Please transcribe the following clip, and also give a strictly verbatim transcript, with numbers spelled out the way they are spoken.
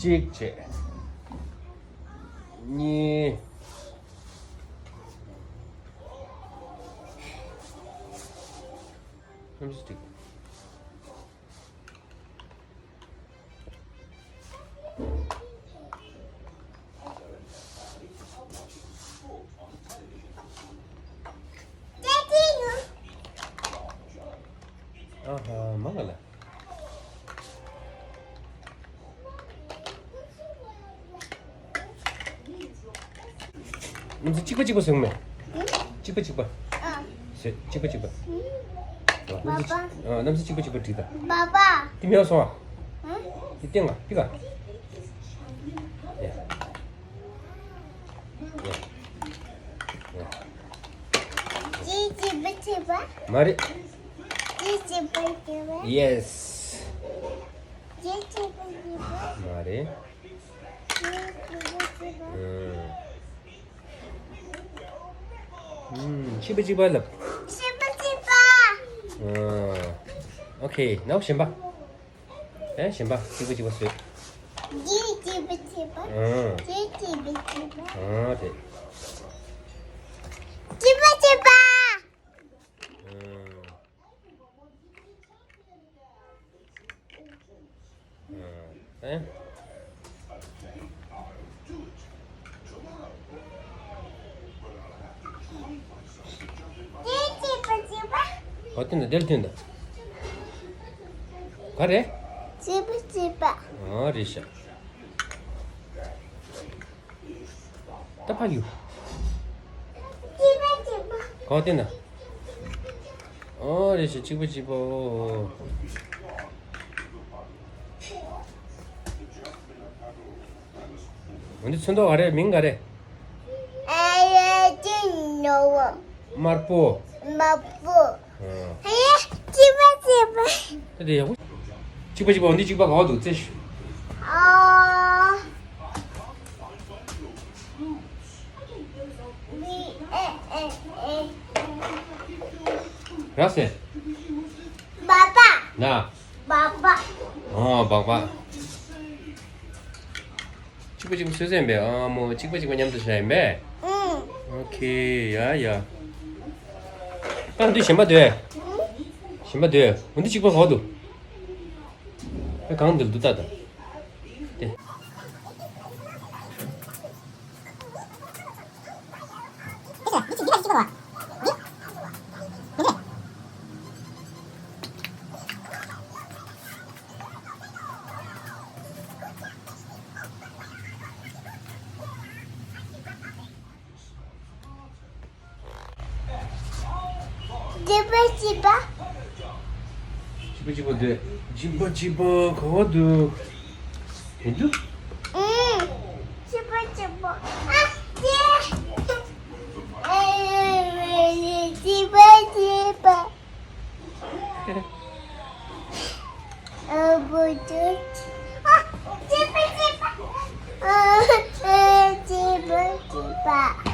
གཅིག་བྱས། གཉིས། གནམ་ས་གཅིག་ཨ་ཧ་མ་ག་ལ། གནམ་ས་གཅིག་པ་གཅིག་པ་ཟེར་མེད། གཅིག་པ་གཅིག་པ། ཨ། ཟེར་གཅིག་པ་གཅིག་པ། ཨ། གནམ་ས་གཅིག་པ་གཅིག་པ་བྲིས་དང་། པ་པ། དེ་མེད་སོང་ཨ། ཨ། དེ་སྟེང་ལ་ཕི་ག་ཡ། ཡ། ཡ། གཅིག་གཅིག་པ་གཅིག་པ། མ་རེད། གཅིག་གཅིག་པ་གཅིག་པ། ཡེ་སི། གཅིག་གཅིག་པ་གཅིག་པ། མ་རེད། ཨུམ། ཨུམ། གཅིག་པ་གཅིག་པ་ལབ། གཅིག་པ་གཅིག་པ། ཨུམ། ཨོ་ཁེ། ནའོ་གཞན་པ། ཨེ་གཞན་པ་གཅིག་པ་གཅིག་པ་བཟོས། གཅིག་གཅིག་པ་གཅིག་པ། ཨུམ། གཅིག་གཅིག་པ་གཅིག་པ། ཨ་རེད། གཅིག་པ་གཅིག་པ། ཨུམ། ཨ། ཨེ། ཨོ་དེ་ན་དེར་ཐོན་ད། ག་རེ། གཅིག་པ་གཅིག་པ། ཨ་རེད་ཤག་ད་ཕ་ཡུ། གཅིག་པ་གཅིག་པ། ག་བ་བསྟན་ན། ཨོ་རེད་ཤག་གཅིག་པ་གཅིག་པ། ཨོ། འོ་འདི་ཚོན་མདོག་ག་རེ་མིང་ག་རེ། ཨ་ཡ་ཅི་ནོ་བ། དམར་པོ། དམར་པོ། ཨ། ཧེ། གཅིག་པ་གཅིག་པ། ད་དེ་ཡག་པོ། གཅིག་པ་གཅིག་པ་འོ་འདི་གཅིག་པ་ག་བ་འདུག་རྩེ་ཞུ། ཨ། མི་ཨེ་ཨེ་ཨེ། ར་སེ། པ་པ། ན། པ་པ། ཨ་པ་པ། གཅིག་པ་གཅིག་པ་སུས་ཟེར་ཡིན་པས། ཨ་མོ་གཅིག་པ་གཅིག་པ་མཉམ་དུ་བཞག་ཡིན་པས། ཨུང་། ཨོ་ཁེ། ཡ་ཡ། ད་འདི་གཞན་པ་འདོད། ཨུང་། གཞན་པ་འདོད། འོ་འདི་གཅིག་པ་ག་བ་འདུག་ཨེ་གང་འདུག་འདུག་ད་ད། དེ། གཅིག་པ་གཅིག་པ། གཅིག་པ་གཅིག་པ་འདོད། གཅིག་པ་གཅིག་པ་ག་བ་འདུག་མི་འདུག་ཨུང་། གཅིག་པ་གཅིག་པ། ཨ་ཙི། ཨེ་གཅིག་པ་གཅིག་པ། ཨ་བུ་ཅི། ཨ་གཅིག་པ་གཅིག་པ། ཨ་ཨ་གཅིག་པ་གཅིག་པ།